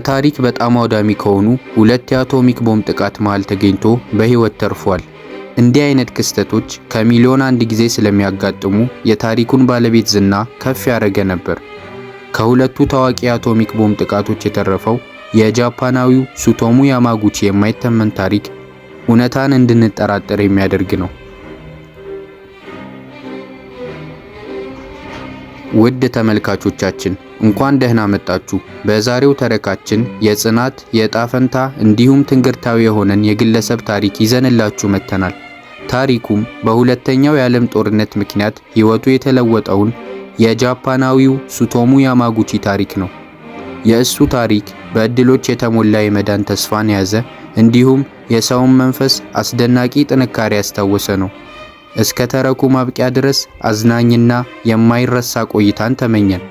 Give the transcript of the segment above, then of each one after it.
በታሪክ በጣም አውዳሚ ከሆኑ ሁለት የአቶሚክ ቦምብ ጥቃት መሃል ተገኝቶ በህይወት ተርፏል። እንዲህ አይነት ክስተቶች ከሚሊዮን አንድ ጊዜ ስለሚያጋጥሙ የታሪኩን ባለቤት ዝና ከፍ ያደረገ ነበር። ከሁለቱ ታዋቂ የአቶሚክ ቦምብ ጥቃቶች የተረፈው የጃፓናዊው ሱቶሙ ያማጉቺ የማይተመን ታሪክ እውነታን እንድንጠራጠር የሚያደርግ ነው። ውድ ተመልካቾቻችን፣ እንኳን ደህና መጣችሁ። በዛሬው ተረካችን የጽናት፣ የዕጣ ፈንታ እንዲሁም ትንግርታዊ የሆነን የግለሰብ ታሪክ ይዘንላችሁ መጥተናል። ታሪኩም በሁለተኛው የዓለም ጦርነት ምክንያት ሕይወቱ የተለወጠውን የጃፓናዊው ሱቶሙ ያማጉቺ ታሪክ ነው። የእሱ ታሪክ በእድሎች የተሞላ የመዳን ተስፋን የያዘ እንዲሁም የሰውን መንፈስ አስደናቂ ጥንካሬ ያስታወሰ ነው። እስከ ተረኩ ማብቂያ ድረስ አዝናኝና የማይረሳ ቆይታን ተመኘን።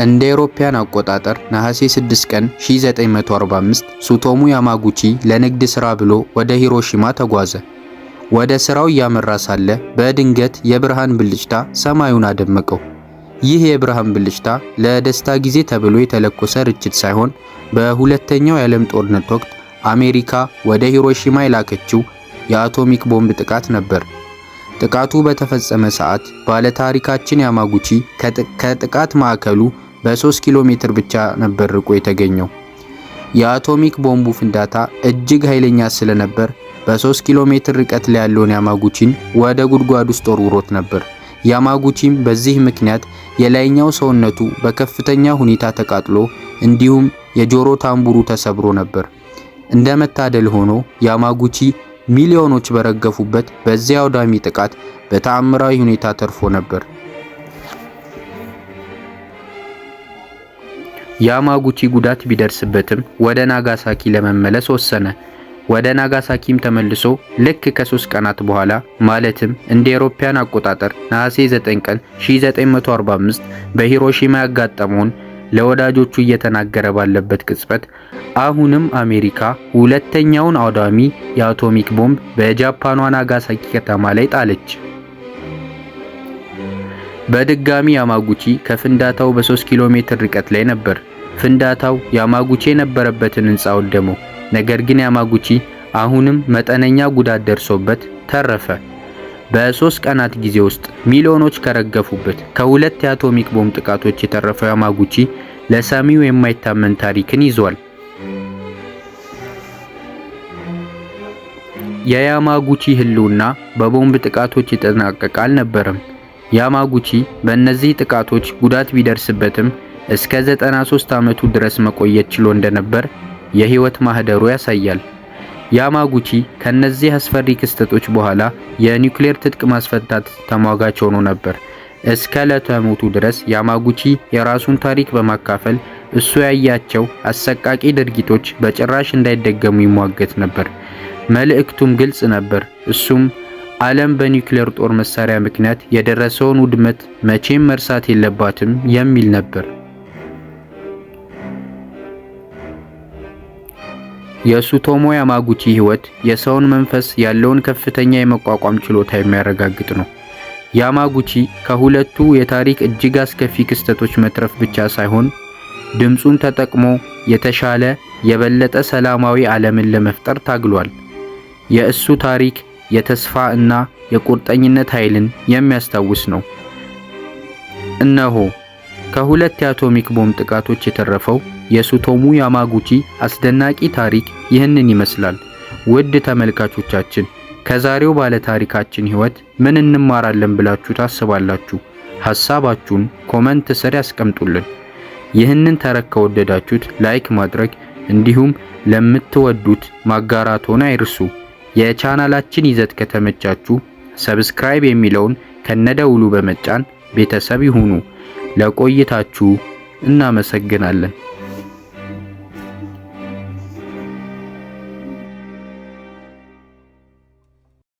እንደ አውሮፓውያን አቆጣጠር ነሐሴ 6 ቀን 1945 ሱቶሙ ያማጉቺ ለንግድ ሥራ ብሎ ወደ ሂሮሺማ ተጓዘ። ወደ ሥራው እያመራ ሳለ በድንገት የብርሃን ብልጭታ ሰማዩን አደመቀው። ይህ የብርሃን ብልጭታ ለደስታ ጊዜ ተብሎ የተለኮሰ ርችት ሳይሆን በሁለተኛው የዓለም ጦርነት ወቅት አሜሪካ ወደ ሂሮሺማ የላከችው የአቶሚክ ቦምብ ጥቃት ነበር። ጥቃቱ በተፈጸመ ሰዓት ባለታሪካችን ያማጉቺ ከጥቃት ማዕከሉ በ3 ኪሎ ሜትር ብቻ ነበር ርቆ የተገኘው። የአቶሚክ ቦምቡ ፍንዳታ እጅግ ኃይለኛ ስለነበር በ3 ኪሎ ሜትር ርቀት ላይ ያለውን ያማጉቺን ወደ ጉድጓድ ውስጥ ወርውሮት ነበር። ያማጉቺም በዚህ ምክንያት የላይኛው ሰውነቱ በከፍተኛ ሁኔታ ተቃጥሎ እንዲሁም የጆሮ ታምቡሩ ተሰብሮ ነበር። እንደ መታደል ሆኖ ያማጉቺ ሚሊዮኖች በረገፉበት በዚያ አውዳሚ ጥቃት በተአምራዊ ሁኔታ ተርፎ ነበር። ያማጉቺ ጉዳት ቢደርስበትም ወደ ናጋሳኪ ለመመለስ ወሰነ። ወደ ናጋሳኪም ተመልሶ ልክ ከ3 ቀናት በኋላ፣ ማለትም እንደ አውሮፓውያን አቆጣጠር ነሐሴ 9 ቀን 1945፣ በሂሮሺማ ያጋጠመውን ለወዳጆቹ እየተናገረ ባለበት ቅጽበት አሁንም አሜሪካ ሁለተኛውን አውዳሚ የአቶሚክ ቦምብ በጃፓኗ ናጋሳኪ ከተማ ላይ ጣለች። በድጋሚ ያማጉቺ ከፍንዳታው በ3 ኪሎ ሜትር ርቀት ላይ ነበር። ፍንዳታው ያማጉቺ የነበረበትን ህንፃ አወደመው። ነገር ግን ያማጉቺ አሁንም መጠነኛ ጉዳት ደርሶበት ተረፈ። በ3 ቀናት ጊዜ ውስጥ ሚሊዮኖች ከረገፉበት ከሁለት የአቶሚክ ቦምብ ጥቃቶች የተረፈው ያማጉቺ ለሰሚው የማይታመን ታሪክን ይዟል። የያማጉቺ ህልውና በቦምብ ጥቃቶች የተጠናቀቀ አልነበረም። ያማጉቺ በእነዚህ ጥቃቶች ጉዳት ቢደርስበትም እስከ 93 ዓመቱ ድረስ መቆየት ችሎ እንደነበር የህይወት ማህደሩ ያሳያል። ያማጉቺ ከነዚህ አስፈሪ ክስተቶች በኋላ የኒውክሌር ትጥቅ ማስፈታት ተሟጋች ሆኖ ነበር። እስከ ዕለተ ሞቱ ድረስ ያማጉቺ የራሱን ታሪክ በማካፈል እሱ ያያቸው አሰቃቂ ድርጊቶች በጭራሽ እንዳይደገሙ ይሟገት ነበር። መልእክቱም ግልጽ ነበር። እሱም ዓለም በኒውክሌር ጦር መሳሪያ ምክንያት የደረሰውን ውድመት መቼም መርሳት የለባትም የሚል ነበር። የሱቶሞ ያማጉቺ ህይወት የሰውን መንፈስ ያለውን ከፍተኛ የመቋቋም ችሎታ የሚያረጋግጥ ነው። ያማጉቺ ከሁለቱ የታሪክ እጅግ አስከፊ ክስተቶች መትረፍ ብቻ ሳይሆን ድምፁን ተጠቅሞ የተሻለ፣ የበለጠ ሰላማዊ ዓለምን ለመፍጠር ታግሏል። የእሱ ታሪክ የተስፋ እና የቁርጠኝነት ኃይልን የሚያስታውስ ነው። እነሆ ከሁለት የአቶሚክ ቦምብ ጥቃቶች የተረፈው የሱቶሙ ያማጉቺ አስደናቂ ታሪክ ይህንን ይመስላል። ውድ ተመልካቾቻችን፣ ከዛሬው ባለ ታሪካችን ህይወት ምን እንማራለን ብላችሁ ታስባላችሁ? ሐሳባችሁን comment ስር ያስቀምጡልን። ይህንን ተረክ ከወደዳችሁት like ማድረግ እንዲሁም ለምትወዱት ማጋራቶን አይርሱ። የቻናላችን ይዘት ከተመቻችሁ subscribe የሚለውን ከነደውሉ በመጫን ቤተሰብ ይሁኑ። ለቆይታችሁ እናመሰግናለን።